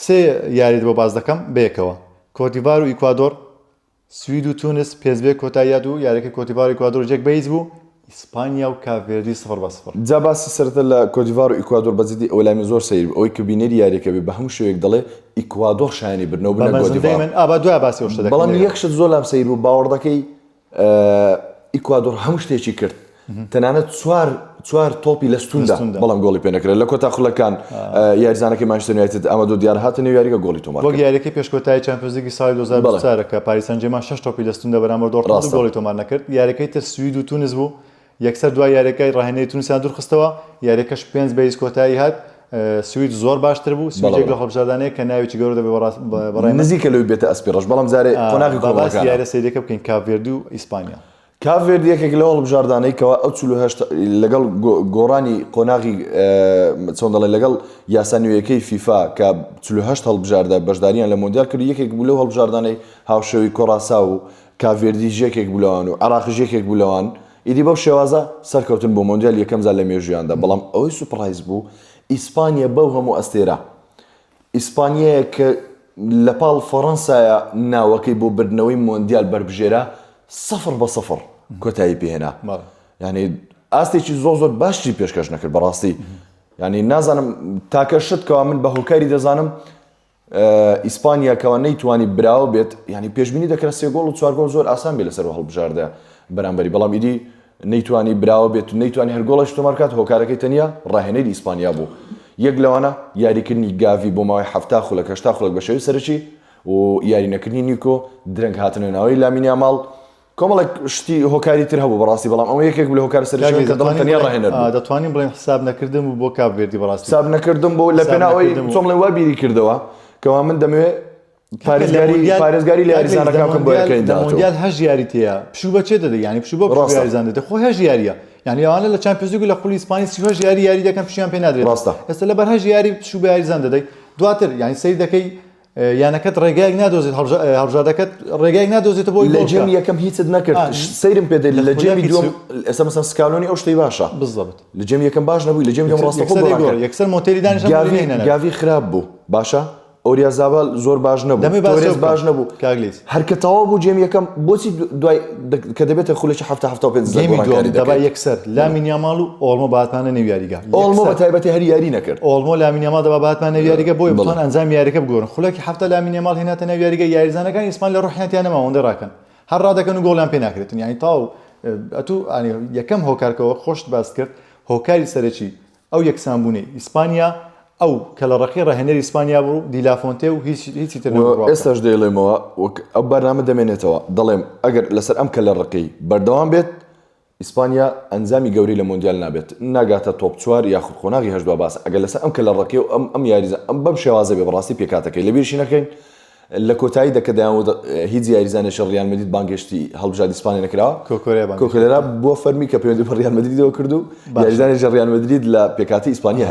سێ یاریت بۆ باس دەکەم بەیەکەوە کۆتیڤار و ئیکوادۆر سوید و تونس پێنج بە یەک کۆتایی هات و یاریەکەی کۆتیڤار و ئیکوادۆر یەک بە هیچ بوو، ئیسپانیا و کاپڤێردی سفر بە سفر. جا باسی سەرەتا لە کۆتیڤار و ئیکوادۆر بە جدی ئەوە لای من زۆر سەیر بوو ئەوەی کە بینەری یاریەکە بێ بە هەموو شێوەیەک دەڵێ ئیکوادۆر شایەنی بردنەوە بە بوو نەک مەزندەی کۆتیڤار من ئا با دوای باسی ئەو شتە دەکەین بەڵام لێرە. یەک شت زۆر لام سەیر بوو باوەڕدەکەی ئیکوادۆر هەموو شتێکی کرد تەنانەت چوار چوار تۆپی لە ستوندا بەڵام گۆڵی پێ نەکرا لە کۆتا خولەکان یاریزانەکەی مانچستەر یونایتد ئامادۆ دیار هاتە نێو یاریگە گۆڵی تۆمار وەک یاریەکەی پێش کۆتایی چامپیۆنزلیگی ساڵی 2024 کە پاریس سانجێرمان شەش تۆپی لە ستوندا بەرامبەر دۆرتموند و گۆڵی تۆمار نەکرد یاریەکەی تر سوید و تونس بوو یەکسەر دوای یاریەکەی ڕاهێنەری تونسیان دوورخستەوە یاریەکەش پێنج بە هیچ کۆتایی هات سوید زۆر باشتر بوو سوید یەک لە هەڵبژاردانەیە کە ناوێکی گەورە دەبێت بەڕای من نزیکە لەوەی بێتە ئەسپی ڕەش بەڵام جارێ قۆناغی با باسی کۆمەڵەکانە. یاریە سەیرەکە بکەین کاپڤێردی و ئیسپانیا. کاپڤێردی یەکێک لەو هەڵبژاردانەی کەوا ئەو 48 لەگەڵ گۆڕانی قۆناغی چۆن دەڵێ لەگەڵ یاسا نوێیەکەی فیفا کە 48 هەڵبژاردە بەشداریان لە مۆندیال کرد یەکێک بوو لەو هەڵبژاردانەی هاوشێوەی کۆراسا و کاپڤێردیش یەکێک بوو لەوان و عێراقیش یەکێک بوو لەوان ئیدی بەو شێوازە سەرکەوتن بۆ مۆندیال یەکەم جار لە مێژوویاندا، بەڵام ئەوەی surprise بوو ئیسپانیا بەو هەموو ئەستێرە ئیسپانیایە کە لە پاڵ فەڕەنسایە ناوەکەی بۆ بردنەوەی مۆندیال بەربژێرە سفر بە سفر کۆتایی پێهێنا یعنی ئاستێکی زۆر زۆر باشی پێشکەش نەکرد بەڕاستی یعنی نازانم تاکە شت کەوا من بە هۆکاری دەزانم ئیسپانیا کەوا نەیتوانی براوە بێت یانی پێشبینی دەکرا سێ گۆڵ و چوار گۆڵ زۆر ئاسان بێت لەسەر هەڵبژاردە بەرامبەری بەڵام ئیدی نەیتوانی براوە بێت و نەیتوانی هەر گۆڵێک تۆمار کات هۆکارەکەی تەنیا ڕاهێنەری ئیسپانیا بوو یەک لەوانە یاریکردنی گاڤی بۆ ماوەی حەفتا خولەک هەشتا خولەک بە شێوەی سەرەکی و یارینەکردنی نیکۆ درەنگ هاتنە ناوەی لامین یاماڵ کۆمەڵێک شتی هۆکاری تر هەبوو بەڕاستی بەڵام ئەمە یەکێک بوو لە هۆکارە سەرەکییەکان کە دەڵێم تەنیا ڕاهێنەر بوو. دەتوانین بڵێین حساب نەکردن بوو بۆ کاپ ڤێردی بەڕاستی. حساب نەکردن بوو لە پێناو ئەوەی چۆن بڵێم وا بیری کردەوە کەوا من دەمەوێت پارێزگاری پارێزگاری لە یاریزانەکان بکەم بۆ یاریەکانی داهاتوو. لە مۆندیال هەشت یاری تێیە پشوو بە کێ دەدەی یانی پشوو بۆ پشوو بە یاریزان دەدەی خۆ هەشت یارییە یانی ئەوانە لە چامپیۆنزلیگ و لە خولی ئیسپانی 38 یاری یاری دەکەن پشوویان پێ نادرێت ڕاستە ئێستا لەبەر هەشت یاری پشوو بە یاریزان دەدەی دواتر یانی سەیر دەکەی یانەکەت ڕێگایەک نادۆزێت هەڵبژاردەکەت ڕێگایەک نادۆزێتە بۆی لە game ی یەکەم هیچت نەکرد سەیرم پێ دێت لە game ی دووەم ئێستا مەسەن سکالۆنی ئەو شتەی باشە بالضبط لە game ی یەکەم باش نەبووی لە game ی دووەم ڕاستەوخۆ گۆڕان کرد یەکسەر مۆتێلی دانیشت گاڤی گاڤی خراپ بوو باشە ئۆریازابال زۆر باش نەبوو تۆرێس باش نەبوو کاک لیز هەر کە تەواو بوو game ی یەکەم بۆچی دوای کە دەبێتە خولێکی حەفتا 75 game ی دووەم دەبا یەکسەر لامین یاماڵ و ئۆڵمۆ باتمانە نێو یاریگا ئۆڵمۆ بە تایبەتی هەر یاری نەکرد ئۆڵمۆ لامین یاماڵ دەبا باتمانە نێو یاریگا بۆیە بتوان ئەنجامی یاریەکە بگۆڕن خولەکی حەفتا لامین یاماڵ هێناتە نێو یاریگا یاریزانەکانی ئیسپان لە ڕۆحیان تیا نەما ئەوەندە ڕاکەن هەر ڕادەکەن و گۆڵیان پێ ناکرێتن یانی تاو ئەتوو یەکەم هۆکارکەوە خۆشت باست کرد هۆکاری سەرەکی ئەو یەکسانبوونەی ئیسپانیا ئەو کەلەڕەقی ڕاهێنەری ئیسپانیا بوو دیلافۆنتێ و هیچ هیچی تر نەبوو بڕوا بکەم. ئێستاش دەیڵێمەوە وەک ئەو بەرنامە دەمێنێتەوە دەڵێم ئەگەر لەسەر ئەم کەلەڕەقی بەردەوام بێت ئیسپانیا ئەنجامی گەورەی لە مۆندیال نابێت ناگاتە تۆپ چوار یاخود قۆناغی هەشت دوا باسە ئەگەر لەسەر ئەم کەلەڕەقی و ئەم ئەم یاریزان ئەم بەم شێوازە بێ بەڕاستی پێکهاتەکەی لەبیرشی نەکەین لە کۆتایی دە کە دەیانوت هیچ یاریزانێکی ڕیال مەدرید بانگهێشتی هەڵبژاردی ئیسپانیا نەکراوە کۆکۆرێرا بانگهێشت کۆکۆرێرا بووە فەرمی کە پەیوەندی بە ڕیال مەدریدەوە کرد و باشە. یاریزانێکی ڕیال مەدرید لە پێکهاتەی ئیسپانیا هەیە.